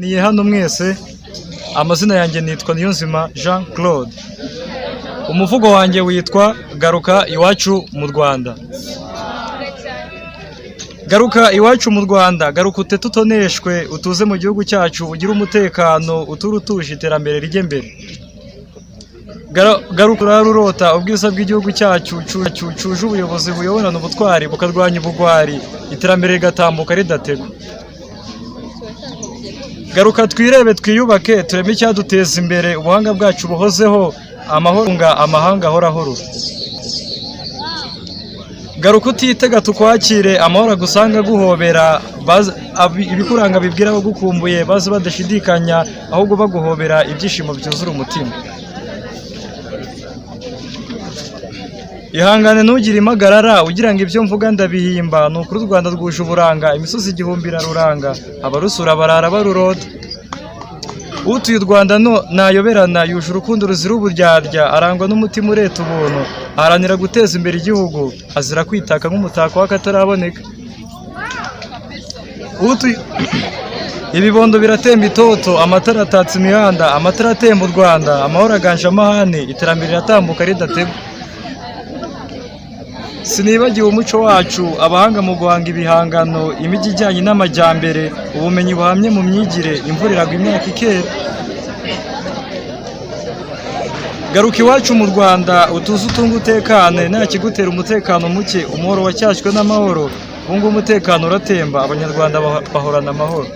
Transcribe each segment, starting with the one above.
Niye hano mwese, amazina yanjye nitwa Niyonzima Jean Claude. Umuvugo wanjye witwa Garuka iwacu mu Rwanda. Garuka iwacu mu Rwanda, garuka utete utoneshwe, utuze mu gihugu cyacu, ugire umutekano, uture utuje, iterambere rijye mbere. Garuka urare urota ubwiza bw'igihugu cyacu, cuje ubuyobozi buyoborana ubutwari, bukarwanya ubugwari, iterambere rigatambuka ridategwa. Garuka twirebe twiyubake, tureme icyaduteza imbere, ubuhanga bwacu buhozeho, amahoro nga amahanga ahora ahorora. Garuka utitega tukwakire, amahoro agusanga aguhobera, ibikuranga bibwira abagukumbuye, baze badashidikanya, ahubwo baguhobera ibyishimo byuzura umutima. Ihangane ntugire impagarara, ugira ngo ibyo mvuga ndabihimba, ni ukuri u Rwanda rwuje uburanga, imisozi igihumbi iraruranga, abarusura barara barurota. Utuye u Rwanda no ntayoberana, yuje urukundo ruzira uburyarya, arangwa n'umutima ureta ubuntu, aharanira guteza imbere igihugu, azira kwitaka nk'umutako w'akataraboneka. Utuye ibibondo biratemba itoto, amatara atatse imihanda, amatara atemba u Rwanda, amahoro aganje amahane, iterambere riratambuka ridategwa. Sinibagiwe umuco wacu, abahanga mu guhanga ibihangano, imijyi ijyanye n'amajyambere, ubumenyi buhamye mu myigire, imvura iragwa imyaka ikera. Garuka iwacu mu Rwanda, utuze utunge utekane, nta kigutera umutekano muke, umuhoro wacyashywe n'amahoro, ubu ngubu umutekano uratemba, Abanyarwanda bahorana amahoro.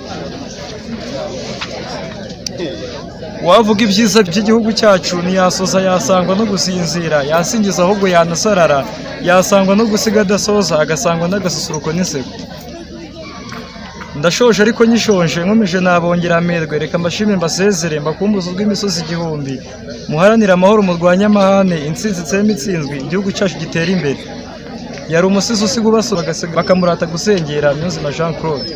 Uwavuga ibyiza by'igihugu cyacu ntiyasoza, yasangwa no gusinzira, yasingiza ahubwo yanasarara, yasangwa no gusiga adasoza, agasangwa n'agasusuruko n'inseko. Ndashoje ariko nyishonje, nkomeje nabongera amerwe, reka mbashime mbasezere, mbakumbuze urw'imisozi igihumbi, muharanire amahoro murwanye amahane, intsinzi itsembe itsinzwi, igihugu cyacu gitere imbere. Yari umusizi usiga ubasura bakamurata gusengera, Niyonzima Jean Claude.